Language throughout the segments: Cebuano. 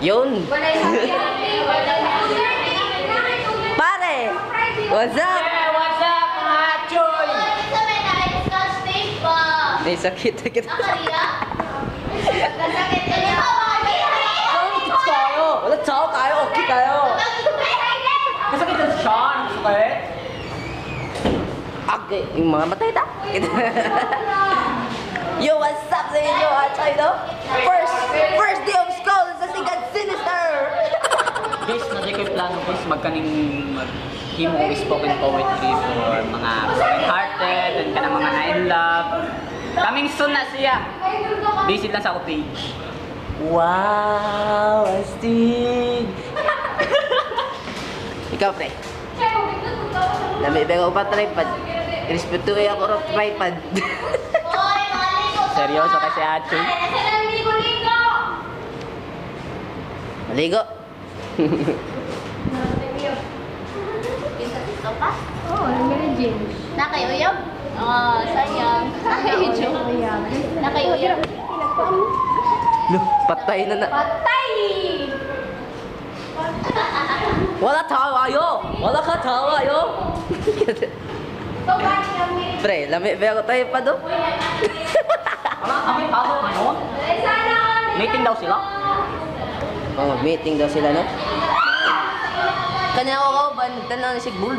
Yun. Pare! What's up? Hey, what's up, mga choy? May sakit kita. Kayo! Wala tao kayo, okay kayo. Kasakit na siya, sakit. Okay, yung mga matay ta. Yo, what's up sa inyo? Achay, no? First day of school sa second semester. Guys, nandiyan ko yung plano, guys, magkaning maghimo og spoken poetry for mga broken-hearted and kanang mga na in love. Coming soon na siya. Visit lang sa ako page. Wow, astig. Ikaw, pre. Lami ba ko pa tripod? Respeto kaya ako ro tripod. Seryoso kasi Achoy. Maligo. Oo, oh, James. Nakayuyab? Ah, sayang. Nakayuyab. Nakayuyab. Lo, patay na na. Patay! Wala tawa ayo. Wala ka tawa ayo. Pre, lami ba ako tripod oh? Wala kami pasok ngayon. Meeting daw sila. Oh, mag-meeting daw sila, no? Kanya ako ka ba? Nagtanaw na si Bull.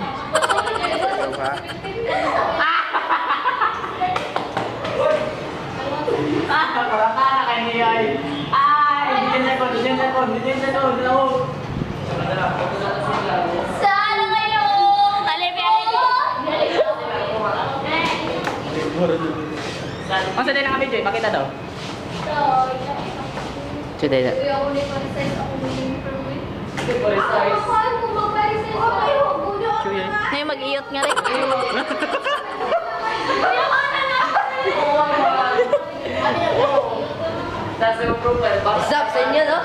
Ah, wala na kay niya ay. Ay, 10 seconds, 10 seconds, 10 seconds, no. Sana kayo! Ang sa din ang video, pakita daw. Sudah na. Ngayon mag-iyot nga rin. What's up sa inyo, no?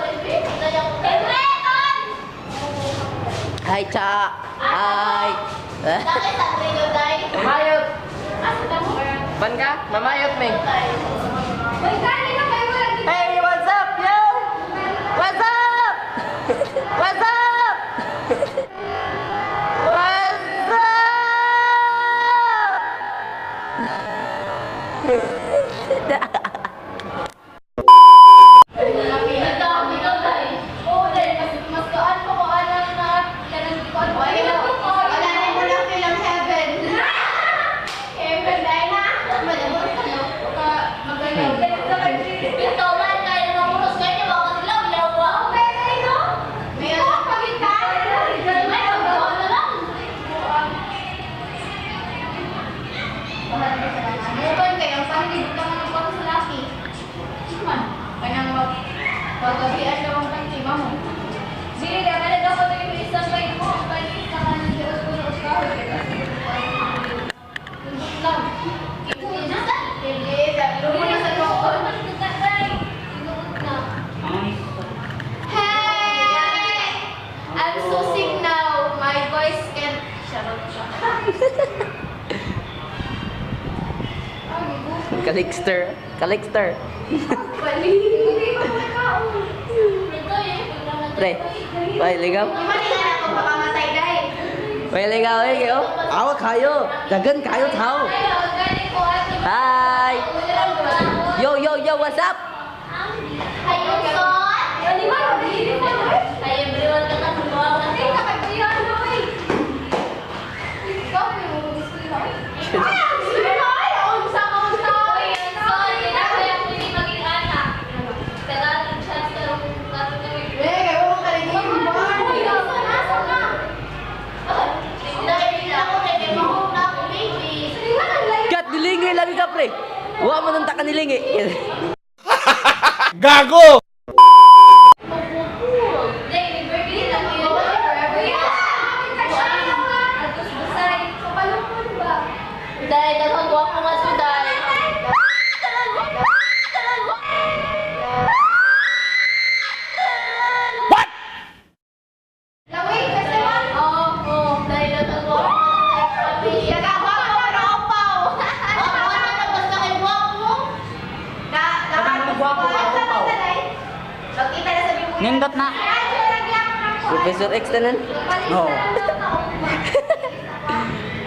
Hi, Cha! Hi! Mamayot! Ban ka? Mamayot, Ming. Hey, what's up, yo? What's up? What's up? What's up? Pagabian daw ang panty, mamo. Dili ka na dapat yung isang may mo ang panty sa kanang Diyos ko sa usaw. Tundok lang. Hindi, lumo na sa loob. Hey! I'm so sick now. My voice can't. Charot siya. Calixter. Calixter. Pre, may ligaw. Ako baka matay dahil. May ligaw, eh, oh. Awa kayo. Dagan kayo tao. Hi! Yo, yo, yo, what's up? Hi, Wilson. Hi, everyone. Kat, nilingi lagi ka, pre. Wa mo nang taka nilingi. Gago! Dahil daghang gwapo nga si Day. What? Oo, dahil daghang gwapo nga si Day. Nagagwapo pero opaw. Ako na basta kay gwapo. Daghang gwapo pero opaw. Nindot na. Professor X tanan. No.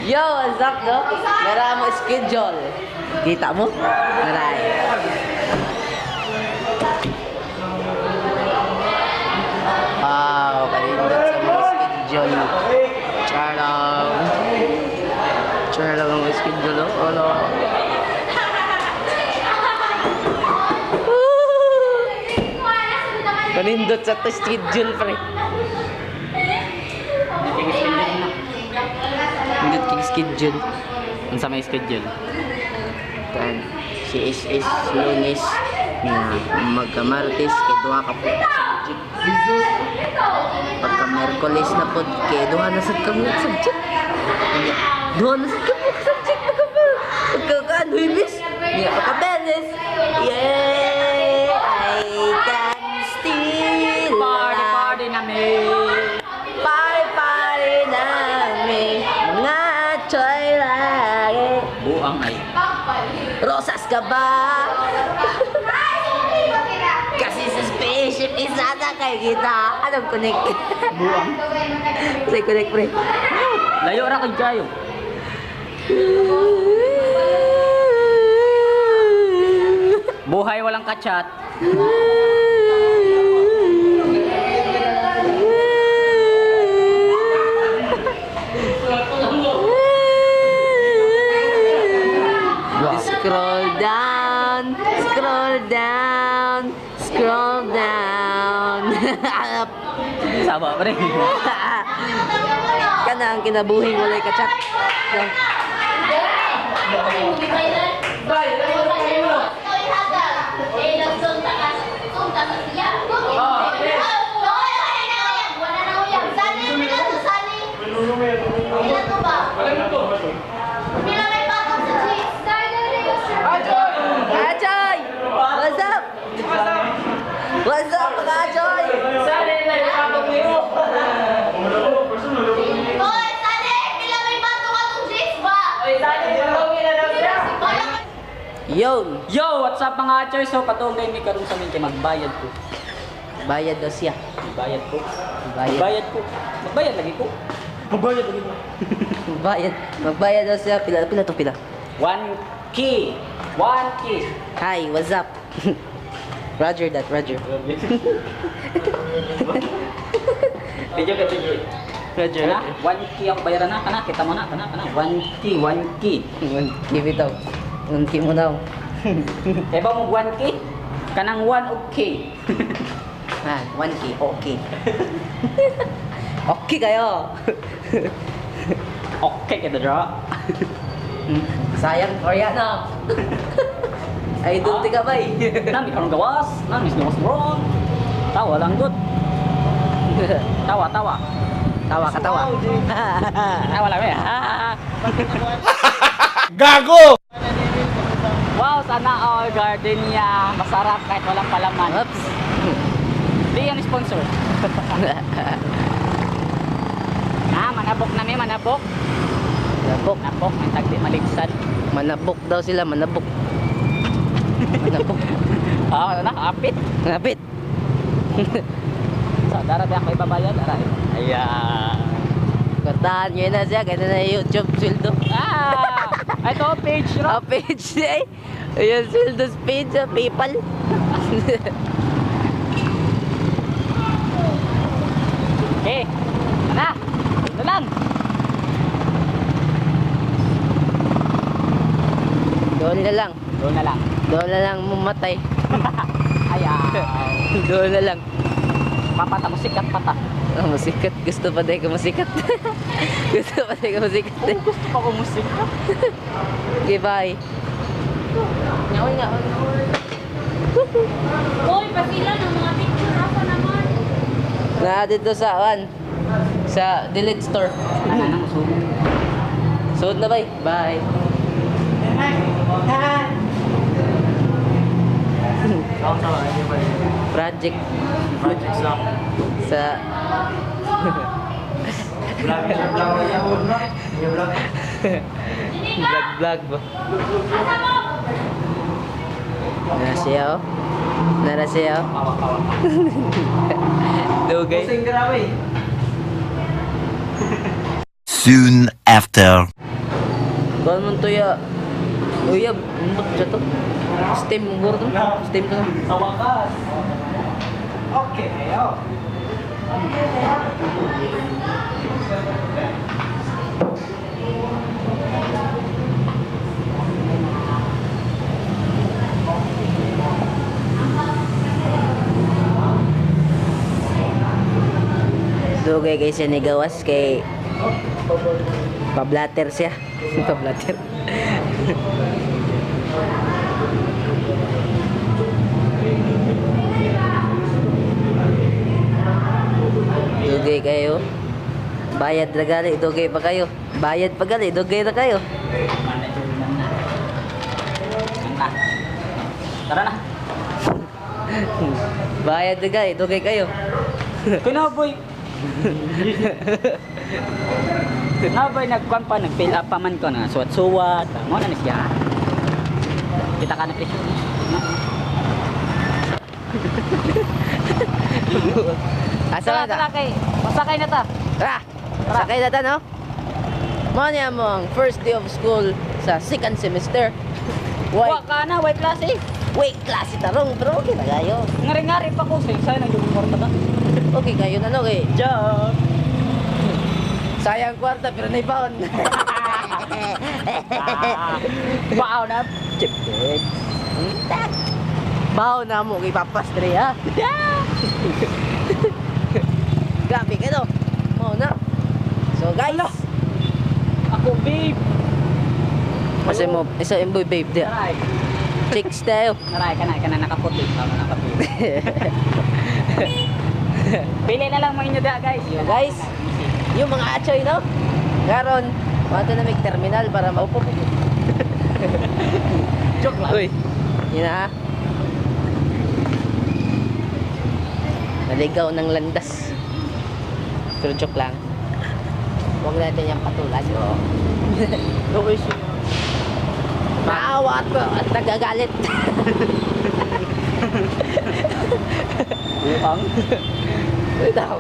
Yo, what's up, no? Nara mo schedule. Kita mo? Naray. Wow, kanindot sa mga schedule. Charlong. Charlong ang schedule, oh. Ano? Kanindot sa to schedule, pre. Naging na. Nindot king schedule. Unsa may schedule? Tan si SS Lunes na magka-Martes kay duha ka po subject. Pagka Merkules na pod kay duha na sad ka mo subject. Unya, duha na sad ka mo subject pagka pagka kan Huwebes. Nya pagka Biyernes. Yeah, I can still Party party na mi. Party party namin mga choy lagi. Buang ay. Rosas ka ba? Kasi sa spaceship isasakay kita. Anong connect? Buang. Say connect, pre. Layo ra kay kayo. Buhay walang kachat. Scroll down, scroll down, scroll down. Saba pre. Kana ang kinabuhing walay kachat. No. Achoy! What's up? What's up, mga Achoy? Yo! Yo, what's up mga choy? So patungay mi karon sa min kay magbayad ko. Bayad daw siya. Magbayad ko. Bayad. Magbayad ko. Magbayad lagi ko. Magbayad lagi ko. Magbayad. Magbayad daw siya. Pila, pila to pila. One key. One key. Hi, what's up? Roger that, Roger. Video ka video. Roger. Kana, one key ako bayaran na kana, kita mo na kana kana. One key, one key. One key bitaw. One key mo daw. E ba mo one key? Kanang one og key. Ha, one key. Okay. Okay kayo. Okay kita draw. Sayang Koreano. Ay, doon ka ba eh? Nami karon gawas, nami gawas wrong. Tawa lang good. Tawa tawa. Tawa ka tawa. Tawa lang eh. Gago! Wow, sana all gardenia. Masarap kahit walang palaman. Oops. Di yan sponsor. Ah, manabok na mi, manabok. Manabok. Manabok, ang tagdi maligsan. Manabok daw sila, manabok. Manabok. Ah, ano na, apit. Manapit. So, dara di ako ibabayad, aray. Ayan. Kwartahan nyo na siya, ganun na yung YouTube sweldo. Ah! Ito, page ro. Ah, page eh. Ayan, sweldo's page, ah, PayPal. Okay. Ana. Ito lang. Doon na lang. Doon na lang. Doon na lang mamatay. Ayaw. Doon na lang. Mapata mo, sikat pata. Ah, masikat. Gusto pa tayo masikat. Gusto pa tayo masikat. Oh, gusto pa ko musikat. Okay, bye. Ngaon, ngaon. Hoy, pasila ng mga picture asa naman. Na dito sa an sa delete store. Ano nang uso? Suod na bay. Bye. Project Project sa sa vlog vlog ba? Na siya oh. Nara siya. Kawa, kawa. Dugay. Pusing grabe. Soon after. Kuan man tuya. Uya, umbot siya to. Steam guro to. Steam to. Sa wakas. Okay, oh. Dugay kay siya ni gawas kay pablater siya. Pablater. Dugay kayo. Bayad na gali, dugay pa kayo. Bayad pa gali, dugay na kayo. Na. Tara na. Bayad na gali, dugay kayo. Kinaboy. Naboy nagkuan pa, nag-fill up pa man ko na suwat-suwat. Mo na ni siya. Kita ka na presyo. No? Asa na ta? Tara kay. Masakay na ta. Tara! Sakay na ta, no? Mo niya mo ang first day of school sa second semester. Wa Why? ka na, way klase. Wait, klase tarong, pero okay na kayo. Ngari-ngari pa ko sa isa nang yung kwarta ta. Okay kayo na, no? Kay Joke. sayang kwarta, pero naipaon. Ah, Wow na. Chip. Tak! Baho na mo kay Papas Dre, ha? Grabe ka, no? Mo na. So, guys. Ako babe. Kasi mo, isa yung boy babe di. Naray. Chicks tayo. Naray ka na nakaputi. Tama nakaputi. Pili na lang mo inyo da guys. Yo, guys. Yung mga achoy, no? Karon, wato na may terminal para maupo. Joke lang. Uy, yun na. ha. Naligaw ng landas. Pero joke lang. Huwag natin yung patulan. Okay siya. Maawa at, at nagagalit. Buhang. Wait ako.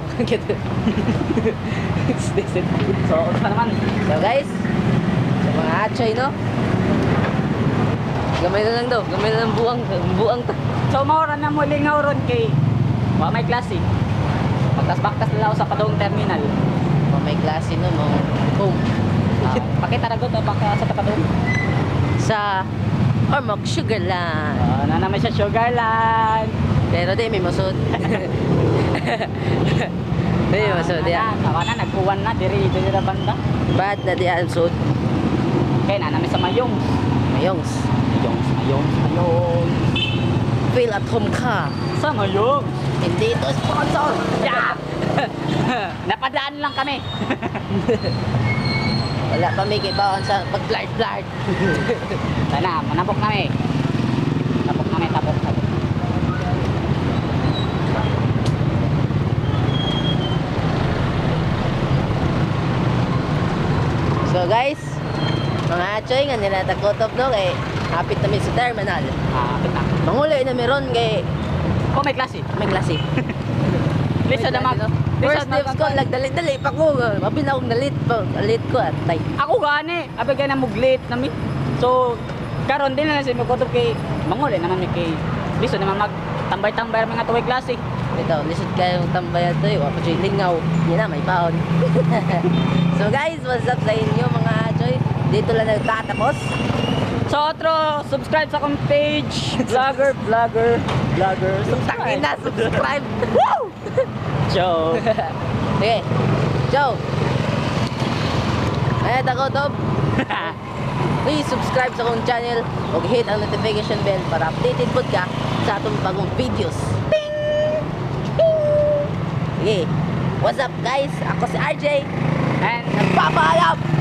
So, pa naman. So guys, sa mga achoy, no? Gamay na lang daw. Gamay na lang buang. Buang to. So, maura na mo lingaw ron kay wa may klase. Pagtas-baktas na lang ako sa Padong Terminal. Oh, may klase no, mo. Home. Ah, pakita ra gud baka sa Padong. Sa Ormoc Sugarland. Na naman siya Sugarland. Pero di, may masud. Di, may masud. Ya. Tawa na nagkuwan na diri diri ra banda. Bad na di ang sud. Kay na namin sa Mayong. Mayongs. Mayong, Mayong, Mayong. Feel at home ka. Sa Mayong. Hindi ito sponsor. Yeah. Napadaan lang kami. Wala pa may kibaon sa pag-blard-blard. Sana, manabok kami. Tabok kami, tabok, tabok. So guys, mga achoy nga nila takotob no kay hapit na mi sa terminal. Ah, kita. Mangulay na meron kay Oh, may klase. may klase. Lisa na mag. First day of school, nagdali-dali pa ko. Mabin akong nalit pa. Nalit ko at tay. Ako gani, abi gana muglit nami. So, karon din na lang si Mikotob kay manguli naman mi kay Lisa naman mag tambay-tambay mga tuwing klase. Ito, lisod kayong tambayan to eh. Wapa dyan lingaw. Yan na, may paon. So guys, what's up sa inyo mga achoy? Dito lang nagtatapos. So, otro, subscribe sa akong page, vlogger, vlogger, vlogger. Subscribe. Tangina, subscribe! Woo! Joke. Sige, Joe! Ayan, ako, Tob. Please subscribe sa akong channel ug hit ang notification bell para updated pod ka sa atong bagong videos. Ting! Ting! Sige. What's up guys? Ako si RJ. And Nagpapaalam!